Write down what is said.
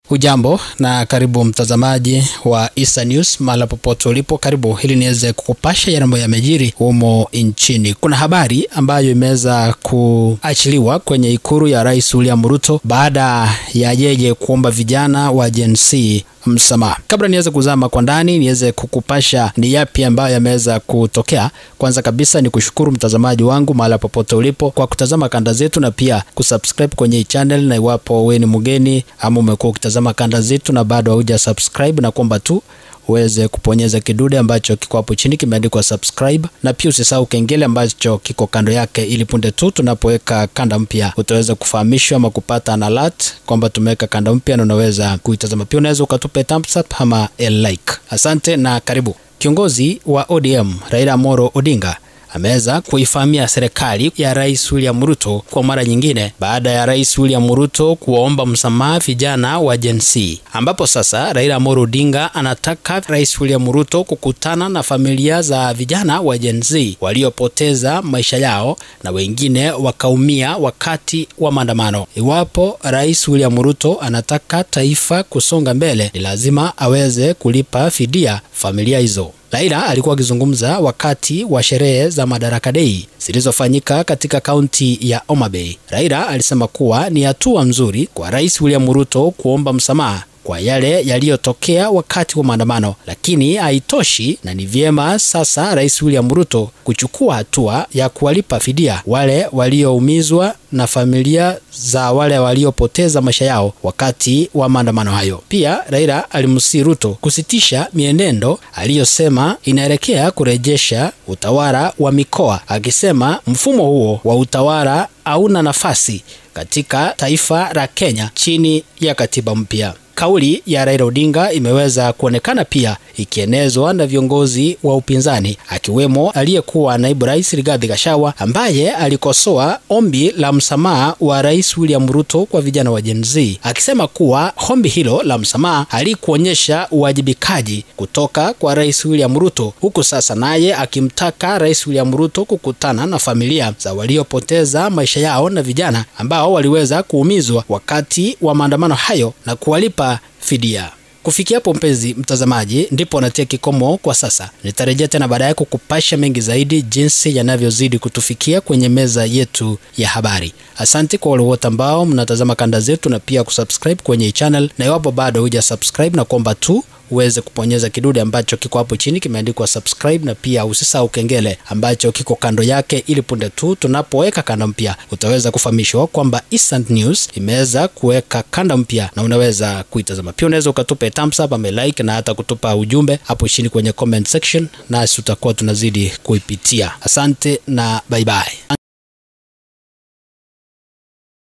Hujambo na karibu mtazamaji wa Issa News mahala popote ulipo, karibu ili niweze kukupasha yale ambayo yamejiri humo nchini. Kuna habari ambayo imeweza kuachiliwa kwenye ikulu ya Rais William Ruto baada ya yeye kuomba vijana wa Gen Z msamaha. Kabla niweze kuzama kwa ndani, niweze kukupasha ni yapi ambayo yameweza kutokea. Kwanza kabisa ni kushukuru mtazamaji wangu mahala popote ulipo kwa kutazama kanda zetu na pia kusubscribe kwenye channel, na iwapo wewe ni mgeni ama umekuwa ukitazama kanda zetu na bado hauja subscribe, na kuomba tu uweze kuponyeza kidude ambacho kiko hapo chini kimeandikwa subscribe, na pia usisahau kengele ambacho kiko kando yake, ili punde tu tunapoweka kanda mpya utaweza kufahamishwa ama kupata an alert kwamba tumeweka kanda mpya na unaweza kuitazama. Pia unaweza ukatupa thumbs up ama a like. Asante na karibu. Kiongozi wa ODM Raila Amolo Odinga ameweza kuifahamia serikali ya Rais William Ruto kwa mara nyingine baada ya Rais William Ruto kuwaomba msamaha vijana wa Gen Z, ambapo sasa Raila Amolo Odinga anataka Rais William Ruto kukutana na familia za vijana wa Gen Z waliopoteza maisha yao na wengine wakaumia wakati wa maandamano. Iwapo Rais William Ruto anataka taifa kusonga mbele, ni lazima aweze kulipa fidia familia hizo. Raila alikuwa akizungumza wakati wa sherehe za Madaraka Day zilizofanyika katika kaunti ya Homa Bay. Raila alisema kuwa ni hatua nzuri kwa Rais William Ruto kuomba msamaha kwa yale yaliyotokea wakati wa maandamano, lakini haitoshi na ni vyema sasa Rais William Ruto kuchukua hatua ya kuwalipa fidia wale walioumizwa na familia za wale waliopoteza maisha yao wakati wa maandamano hayo. Pia Raila alimsihi Ruto kusitisha mienendo aliyosema inaelekea kurejesha utawala wa mikoa, akisema mfumo huo wa utawala hauna nafasi katika taifa la Kenya chini ya katiba mpya. Kauli ya Raila Odinga imeweza kuonekana pia ikienezwa na viongozi wa upinzani, akiwemo aliyekuwa naibu rais Rigathi Gachagua, ambaye alikosoa ombi la msamaha wa Rais William Ruto kwa vijana wa Gen Z, akisema kuwa ombi hilo la msamaha halikuonyesha uwajibikaji kutoka kwa Rais William Ruto, huku sasa naye akimtaka Rais William Ruto kukutana na familia za waliopoteza maisha yao na vijana ambao waliweza kuumizwa wakati wa maandamano hayo na kuwalipa fidia. Kufikia hapo mpenzi mtazamaji, ndipo natia kikomo kwa sasa. Nitarejea tena baadaye kukupasha mengi zaidi jinsi yanavyozidi kutufikia kwenye meza yetu ya habari. Asante kwa wale wote ambao mnatazama kanda zetu na pia kusubscribe kwenye channel, na iwapo bado huja subscribe, na kuomba tu uweze kuponyeza kidude ambacho kiko hapo chini kimeandikwa subscribe, na pia usisahau kengele ambacho kiko kando yake, ili punde tu tunapoweka kanda mpya utaweza kufahamishwa kwamba Issa News imeweza kuweka kanda mpya na unaweza kuitazama. Pia unaweza ukatupa thumbs up ama like na hata kutupa ujumbe hapo chini kwenye comment section, nasi tutakuwa tunazidi kuipitia. Asante na bye bye.